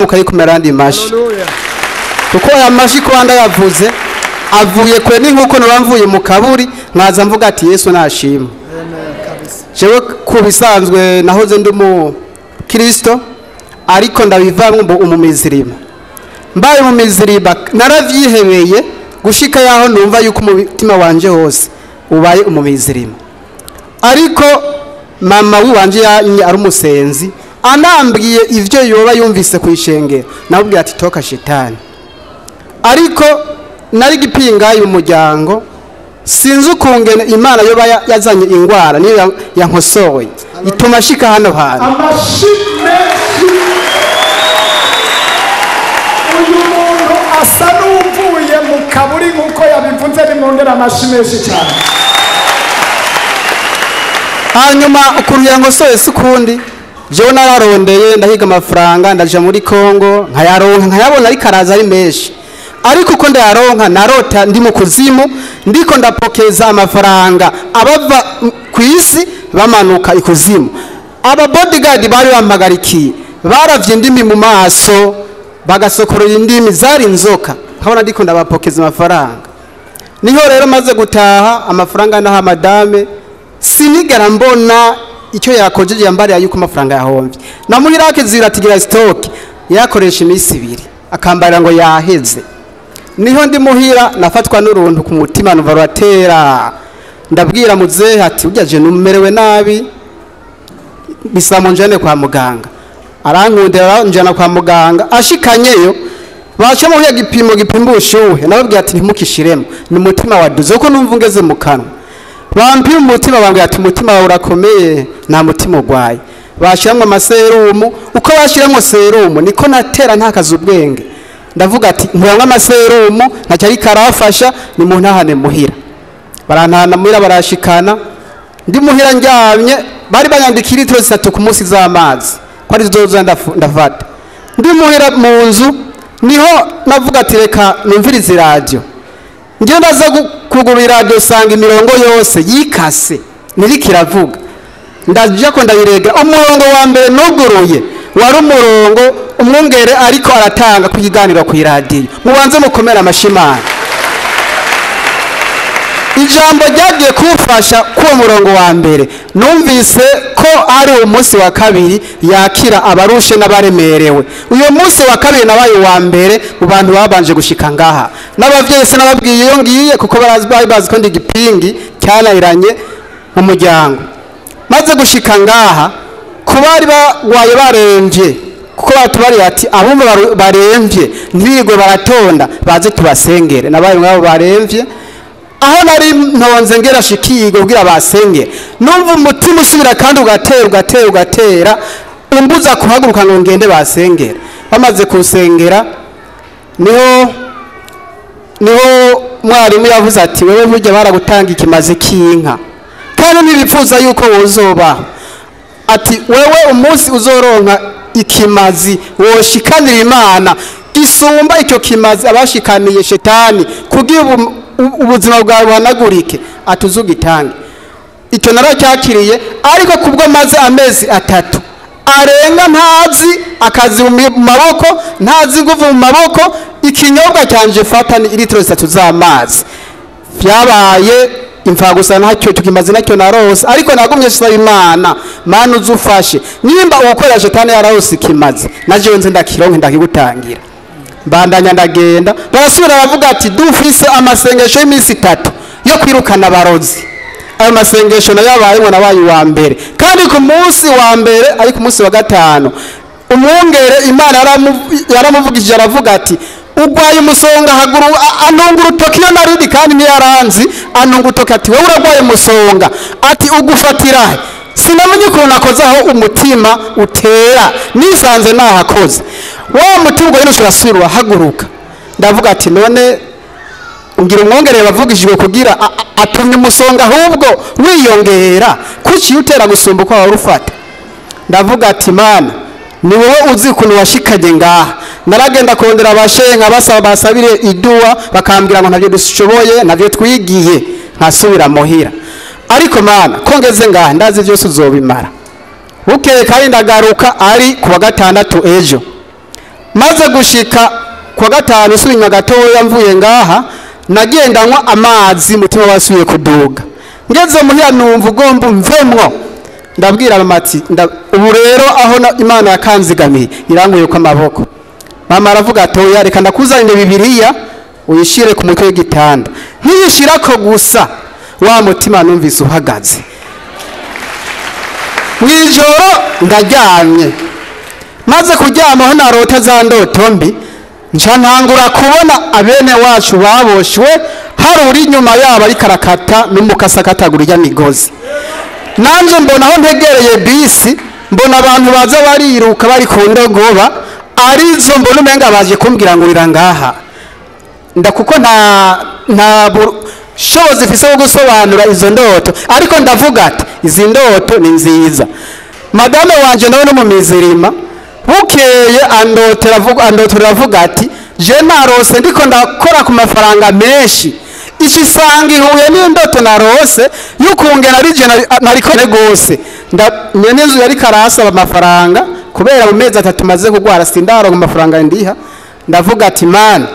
Mukayikomera andi mashi, kuko aya mashi kuba ndayavuze avuye kure, ni nkuko noba mvuye mu kaburi nkaza mvuga ati Yesu nashimwe. Jewe ku bisanzwe nahoze ndi mu Kristo, ariko ndabivamwo mbo umumizirima. Mbaye umumizirima naravyihebeye gushika yaho numva yuko umutima wanje hose ubaye umumizirima. Ariko mama wiwanje ari umusenzi, anambwiye ivyo yoba yumvise kwishengera, nabubwiye ati toka shetani. Ariko nari gipingaye mu muryango, sinzi ukungene Imana yoba yazanye ingwara niyo yankosoye ituma ashika hano hantu. Amashi menshi. Uyu muntu asa n'uvuye mu kaburi nk'uko yabivuze, nimwongere amashi menshi cyane. Hanyuma ukuntu yankosoye si ukundi, jewe nararondeye ndahiga amafaranga, ndaja muri Kongo nkayaronka, nkayabona ariko araza ari menshi. Ariko uko ndayaronka narota ndi mu kuzimu, ndiko ndapokeza amafaranga abava ku isi bamanuka ikuzimu. Aba bodyguard bari bampagarikiye baravye indimi mu maso, bagasokorora indimi zari inzoka, nkabona ndiko ndabapokeza amafaranga. Niho rero maze gutaha amafaranga naha madame, sinigera mbona icyo yakojeje yambariye yuko amafaranga yahomvye. Namuhira akizira atigira stock yakoresha iminsi ibiri akambarira ngo yaheze. Niho ndi muhira nafatwa n'uruntu ku mutima numva ruratera, ndabwira muzehe ati urya je numerewe nabi, bisaba munjane kwa muganga. Arankundira aranjana kwa muganga, ashikanyeyo baca muhuye gipimo gipima ubushuhe, nababwiye ati ntimukishiremo ni umutima waduze kuko numva ungeze mu kanwa. Bampima umutima bambwira ati umutima wawe urakomeye nta mutima urwaye. Bashiramwo amaserumu, uko bashiramwo serumu niko natera ntakaza ubwenge. Ndavuga ati nkuramwo amaserumu ntacyo ariko arafasha, ni mu ntahane muhira. Barantahana muhira barashikana, ndi muhira ndyamye, bari banyandikira litiro 3 ku munsi z'amazi ko ari zo ndafata. Ndi muhira mu nzu niho navuga ati reka numvirize radio. Ngiye ndaza kugura radio sanga imirongo yose yikase niriko iravuga. Ndaje ko ndayirega, umurongo wa mbere nuguruye wari umurongo umwungere ariko aratanga kuyiganira ku radio. Mubanze mukomera amashimana. Ijambo ryagiye kumfasha kuwo murongo wa mbere, numvise ko ari umunsi wa kabiri yakira abarushe n'abaremerewe. Uyo munsi wa kabiri nabaye uwa mbere mu bantu babanje gushika ngaha. N'abavyeyi sinababwiye iyo ngiye kuko barazi bari bazi ko ndi igipingi cyananiranye mu muryango. Maze gushika ngaha ku bari bagwaye baremvye, kuko batubariye ati abumva baremvye ntibigwe baratonda baze tubasengere. Nabaye mwabo baremvye, aho nari ntonze ngera shikirwe kugira basenge, numva umutima usubira kandi ugatera ugatera ugatera, umbuza kuhaguruka ngo ngende basengere. Bamaze kusengera niho mwarimu yavuze ati wewe burya baragutanga ikimazi k'inka kandi ntibipfuza yuko wozoba. Ati wewe umunsi uzoronka ikimazi woshikanira Imana isumba icyo kimazi abashikaniye shetani kugira ubuzima bwawe buhanagurike, ati uzugitange. Icyo naracyakiriye, ariko kubwo maze amezi 3 arenga ntazi akazi mu maboko, ntazi nguvu mu maboko, ikinyobwa cyanje fata ni litiro 3 z'amazi. Vyabaye imfa gusa ntacyo tukimaze nacyo narose, ariko nagumye nsaba Imana, Mana uzufashe nimba ukorera shetani yararose ikimazi naje nze ndakironke ndakigutangira. Mbandanya ndagenda, barasubira baravuga ati dufise amasengesho y'iminsi 3 yo kwirukana abarozi. Ayo masengesho nayo yabaye nabaye uwa mbere, kandi ku munsi wa mbere ari ku munsi wa 5 umwungere Imana yaramuvugije aravuga ati ugwaye umusonga haguru, anunga urutoki iyo narindi kandi ntiyaranzi, anunga urutoki ati wowe uragwaye umusonga, ati ugufatira he? Sinamenye ukuntu nakoze aho umutima utera, nisanze nahakoze. Wa mutima ubwo nyine urasubira urahaguruka. Ndavuga ati none ngira umwungere bavugishijwe kugira atumye umusonga ahubwo wiyongera, kuki utera gusumba uko wari ufata? Ndavuga ati Mana ni wowe uzi ukuntu washikanye ngaha. Naragenda kondera abashenka basaba basabire iduwa, bakambwira ngo ntabyo dushoboye ntabyo twigiye, nkasubira muhira. Ariko Mana ko ngeze ngaha ndazi byose uzobimara. Bukeye kandi ndagaruka ari ku wa 6 ejo. Maze gushika kwa gatanu usubira inyuma gatoya mvuye ngaha, nagenda nywa amazi, umutima wasubiye kuduga. Ngeze muhira numva ugomba mvemwo, ndabwira mama ati ubu rero aho Imana yakanzigamiye irankuye ko amaboko. Mama aravuga ati oya, reka ndakuzanire Bibiliya uyishire ku mutwe w'igitanda. Ntiyishirako gusa, wa mutima numvise uhagaze. Mwijoro ndaryamye, maze kuryamaho narota za ndoto mbi, nca ntangura kubona abene wacu baboshwe, hari uri inyuma yabo ariko arakata n'umukasi akatagura irya migozi. Nanje mbona aho ntegereye bisi, mbona abantu baza bariruka bari ku ndogoba, arizo mbona umenga baje kumbwira ngo urira ngaha. Kuko nta bushobozi mfise bwo gusobanura izo ndoto, ariko ndavuga ati izi ndoto ni nziza. Madame wanje nawe no mu mizirima, bukeye andotera avuga ati je narose ndiko ndakora ku mafaranga menshi, isanga ihuye n'indoto narose y'ukungena ari je nariko gose. Nyene inzu yari karasaba amafaranga, kubera mu mezi atatu maze kugwara sindaronka amafaranga ndiha. Ndavuga ati man,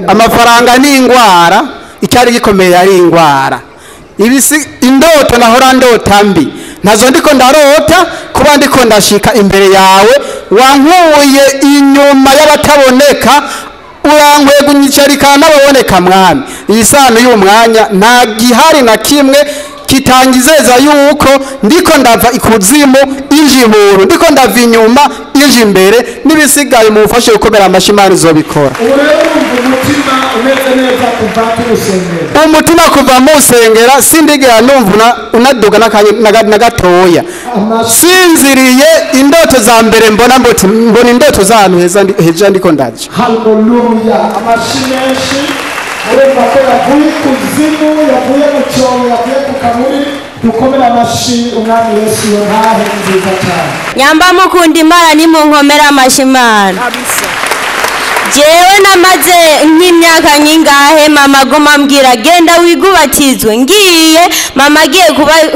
amafaranga ni ingwara, icyari gikomeye ari ingwara. Ibisi indoto nahora ndota mbi nazo ndiko ndarota kuba ndiko ndashika imbere yawe, wankuye inyuma y'abataboneka, urankuye kunyicarika n'ababoneka mwami. Iyi sano y'uwo mwanya nta gihari na kimwe kitangizeza yuko ndiko ndava ikuzimu inji iburu, ndiko ndava inyuma inji imbere, n'ibisigaye mumfashe gukomera amashyi, Imana izobikora. Ubu rero urumva umutima umeze neza kuva tuwusengera. Umutima kuva musengera sindigera numva unaduga na gatoya. Sinziriye indoto za mbere mbona mbona indoto z'ahantu heza heza ndiko ndaje. Haleluya, amashyi menshi. Urumva ko yavuye ikuzimu, yavuye mu cyobo, yavuye ku kaburi. Dukomere amashyi Umwami Yesu, iyo ntahe nziza cyane. Nyamba mukunda Imana nimunkomere amashyi Imana. Jewe namaze nk'imyaka nyingahe mama aguma ambwira genda wigubatizwe, ngiye mama agiye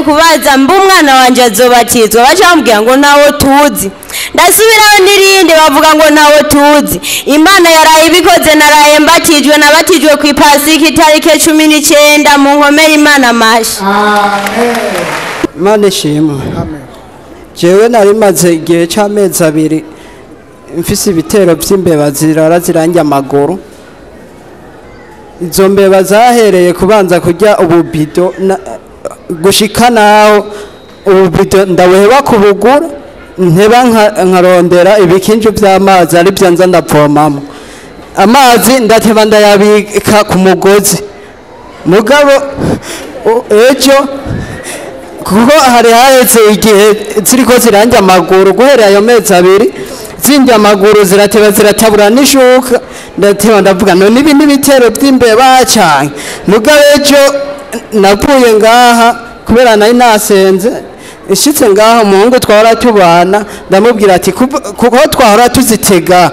kubaza mba umwana wanje azobatizwa, baca bambwira ngo ntawo tuzi. Ndasubiraho n'irindi bavuga ngo ntawo tuzi. Imana yaraye ibikoze, naraye mbatijwe, nabatijwe ku ipasika itariki 19, munkomere Imana amashyi. Amen. Imana ishimwe. Amen. Jewe nari maze igihe c'amezi abiri mfise ibitero vy'imbeba zirara zirandya amaguru. Izo mbeba zahereye kubanza kurya ububido gushika naho ububido ndabuheba kubugura, nteba nkarondera ibikinju vy'amazi ari vyo nza ndavomamo amazi, ndateba ndayabika ku mugozi. Mugabo ejo kuko hari haheze igihe ziriko zirandya amaguru, guhera ayo mezi abiri zindya amaguru zirateba ziratabura n'ishuka, ndateba ndavuga none ibi n'ibitero by'imbeba cyane. Mugabo ejo navuye ngaha kubera nari nasenze, nshitse ngaha umuhungu twahora tubana, ndamubwira ati kuko twahora tuzitega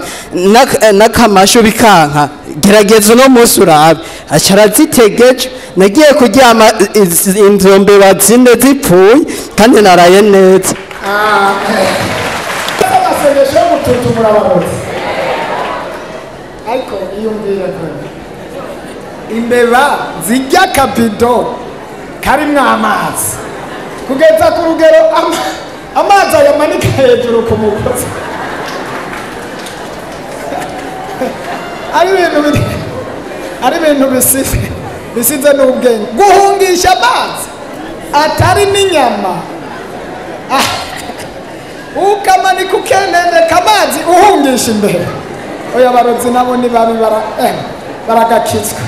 n'akamashu bikanka, gerageza uno munsi urabe. Aca arazitegeje, nagiye kuryama izo mbeba zine zipfuye kandi naraye neza. Amasengesho yo gututumura abarozi. Ariko iyumvire imbeba zijya akabido karimwo amazi kugeza ku rugero amazi ayamanika hejuru ku mugozi. Ari ibintu bisize n'ubwenge. Guhungisha amazi atari n'inyama, ukamanika ukeneneka amazi uhungisha imbere. Oya, abarozi nabo ni babi, baragakizwa.